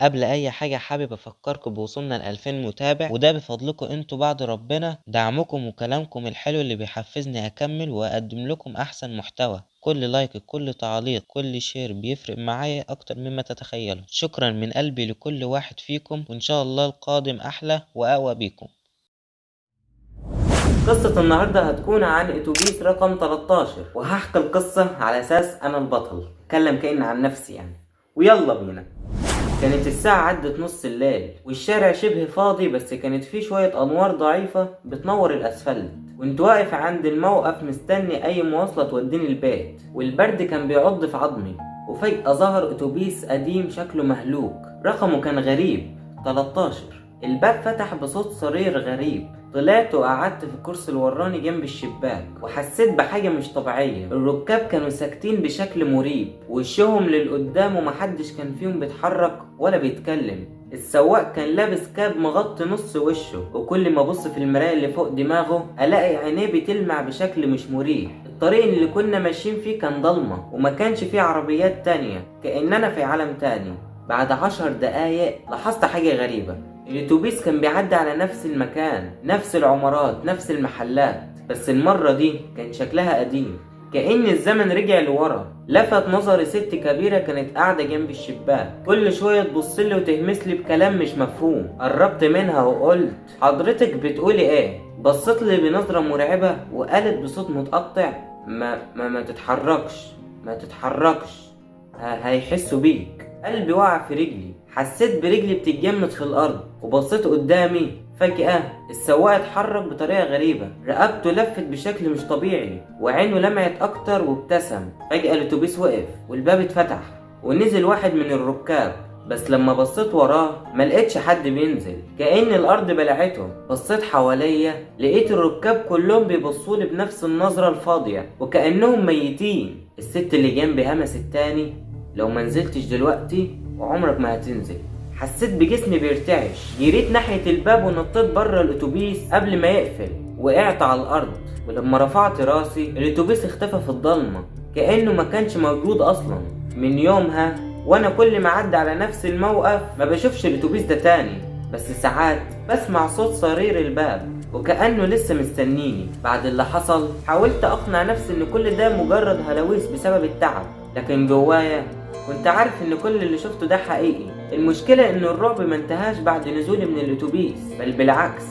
قبل اي حاجة حابب افكركم بوصولنا ل2000 متابع، وده بفضلكم انتوا بعد ربنا، دعمكم وكلامكم الحلو اللي بيحفزني اكمل واقدم لكم احسن محتوى. كل like، كل تعليق، كل share بيفرق معايا اكتر مما تتخيلوا. شكرا من قلبي لكل واحد فيكم، وان شاء الله القادم احلى واقوى بيكم. قصة النهاردة هتكون عن اتوبيس رقم 13، وهحكي القصة على اساس انا البطل، اتكلم كأني عن نفسي يعني. ويلا بينا. كانت الساعة عدت نص الليل والشارع شبه فاضي، بس كانت فيه شوية أنوار ضعيفة بتنور الأسفلت. كنت واقف عند الموقف مستني أي مواصلة توديني البيت، والبرد كان بيعض في عظمي. وفجأة ظهر أتوبيس قديم شكله مهلوك، رقمه كان غريب 13. الباب فتح بصوت صرير غريب. طلعت وقعدت في الكرسي الوراني جنب الشباك، وحسيت بحاجة مش طبيعية. الركاب كانوا ساكتين بشكل مريب، وشهم للقدام ومحدش كان فيهم بيتحرك ولا بيتكلم. السواق كان لابس كاب مغطي نص وشه، وكل ما ابص في المراية اللي فوق دماغه الاقي عينيه بتلمع بشكل مش مريح. الطريق اللي كنا ماشيين فيه كان ضلمة وما كانش فيه عربيات تانية، كأننا في عالم تاني. بعد 10 دقايق لاحظت حاجة غريبة. الاتوبيس كان بيعدي على نفس المكان، نفس العمارات، نفس المحلات، بس المرة دي كان شكلها قديم، كأن الزمن رجع لورا. لفت نظري ست كبيرة كانت قاعدة جنب الشباك، كل شوية تبصلي وتهمسلي بكلام مش مفهوم. قربت منها وقلت: حضرتك بتقولي ايه؟ بصت لي بنظرة مرعبة وقالت بصوت متقطع: ما ما, ما تتحركش، ما تتحركش، هيحسوا بيك. قلبي وقع في رجلي، حسيت برجلي بتتجمد في الأرض، وبصيت قدامي. فجأة السواق اتحرك بطريقة غريبة، رقبته لفت بشكل مش طبيعي، وعينه لمعت أكتر وابتسم. فجأة الأتوبيس وقف والباب اتفتح ونزل واحد من الركاب، بس لما بصيت وراه ما لقيتش حد بينزل، كأن الأرض بلعته. بصيت حواليا لقيت الركاب كلهم بيبصولي بنفس النظرة الفاضية وكأنهم ميتين. الست اللي جنبي همست تاني: لو ما نزلتش دلوقتي وعمرك ما هتنزل. حسيت بجسمي بيرتعش، جريت ناحية الباب ونطيت بره الأتوبيس قبل ما يقفل، وقعت على الأرض. ولما رفعت راسي الأتوبيس اختفى في الضلمة، كأنه ما كانش موجود أصلا. من يومها وأنا كل ما عدى على نفس الموقف ما بشوفش الأتوبيس ده تاني، بس ساعات بسمع صوت صرير الباب وكأنه لسه مستنيني. بعد اللي حصل حاولت أقنع نفسي إن كل ده مجرد هلاويس بسبب التعب، لكن جوايا كنت عارف إن كل اللي شفته ده حقيقي. المشكلة إن الرعب ما انتهاش بعد نزولي من الأتوبيس، بل بالعكس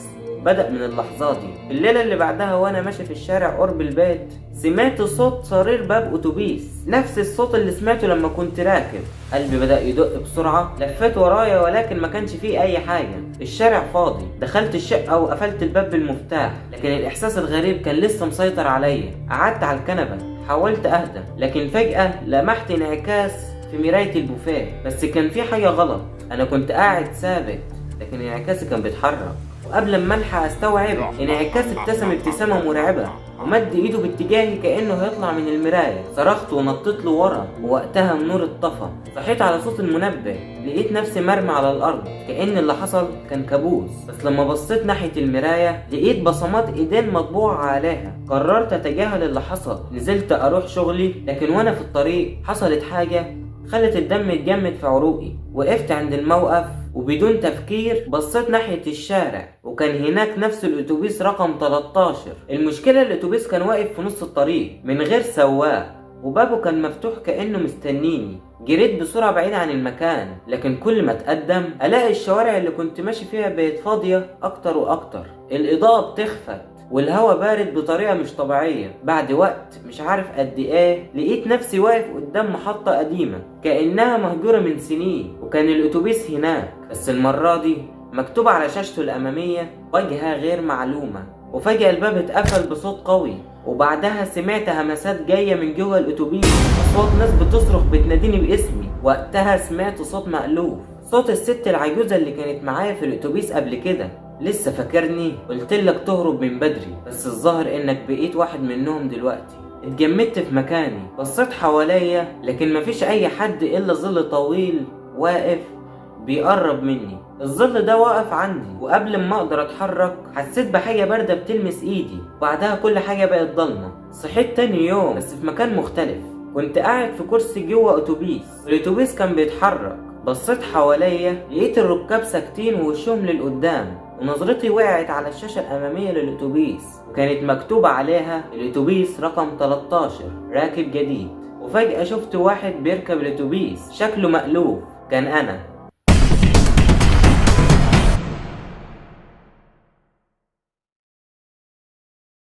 بدأ من اللحظات دي. الليلة اللي بعدها وأنا ماشي في الشارع قرب البيت سمعت صوت صرير باب أتوبيس، نفس الصوت اللي سمعته لما كنت راكب. قلبي بدأ يدق بسرعة، لفيت ورايا ولكن ما كانش فيه أي حاجة، الشارع فاضي. دخلت الشقة وقفلت الباب بالمفتاح، لكن الإحساس الغريب كان لسه مسيطر عليا. قعدت على الكنبة حاولت أهدى، لكن فجأة لمحت انعكاس في مراية البوفيه، بس كان في حاجة غلط. أنا كنت قاعد ثابت لكن انعكاسي كان بيتحرك، وقبل ما الحق استوعب انعكاس ابتسم ابتسامة مرعبة ومد ايده باتجاهي كأنه هيطلع من المراية. صرخت ونطيت له ورا، ووقتها النور اتطفى. صحيت على صوت المنبه، لقيت نفسي مرمي على الارض كأن اللي حصل كان كابوس. بس لما بصيت ناحية المراية لقيت بصمات ايدين مطبوعة عليها. قررت اتجاهل اللي حصل، نزلت اروح شغلي، لكن وانا في الطريق حصلت حاجة خلت الدم يتجمد في عروقي. وقفت عند الموقف وبدون تفكير بصيت ناحية الشارع، وكان هناك نفس الأتوبيس رقم 13. المشكلة الأتوبيس كان واقف في نص الطريق من غير سواق، وبابه كان مفتوح كأنه مستنيني. جريت بسرعة بعيد عن المكان، لكن كل ما اتقدم ألاقي الشوارع اللي كنت ماشي فيها بقت فاضية أكتر وأكتر، الإضاءة بتخفت والهوا بارد بطريقة مش طبيعية. بعد وقت مش عارف قد ايه لقيت نفسي واقف قدام محطة قديمة كأنها مهجورة من سنين، وكان الأتوبيس هناك، بس المرة دي مكتوب على شاشته الأمامية وجهة غير معلومة. وفجأة الباب اتقفل بصوت قوي، وبعدها سمعت همسات جاية من جوه الأتوبيس، أصوات ناس بتصرخ بتناديني باسمي. وقتها سمعت صوت مألوف، صوت الست العجوزة اللي كانت معايا في الأتوبيس قبل كده. لسه فاكرني؟ قلتلك تهرب من بدري، بس الظاهر انك بقيت واحد منهم دلوقتي. اتجمدت في مكاني، بصيت حواليا لكن مفيش اي حد الا ظل طويل واقف بيقرب مني. الظل ده واقف عندي، وقبل ما اقدر اتحرك حسيت بحاجة باردة بتلمس ايدي، وبعدها كل حاجة بقت ضلمة. صحيت تاني يوم بس في مكان مختلف، كنت قاعد في كرسي جوه اتوبيس، الاتوبيس كان بيتحرك. بصيت حواليا لقيت الركاب ساكتين ووشهم للقدام، ونظرتي وقعت على الشاشة الأمامية للأتوبيس، وكانت مكتوب عليها الأتوبيس رقم 13 راكب جديد. وفجأة شفت واحد بيركب الأتوبيس شكله مألوف، كان أنا.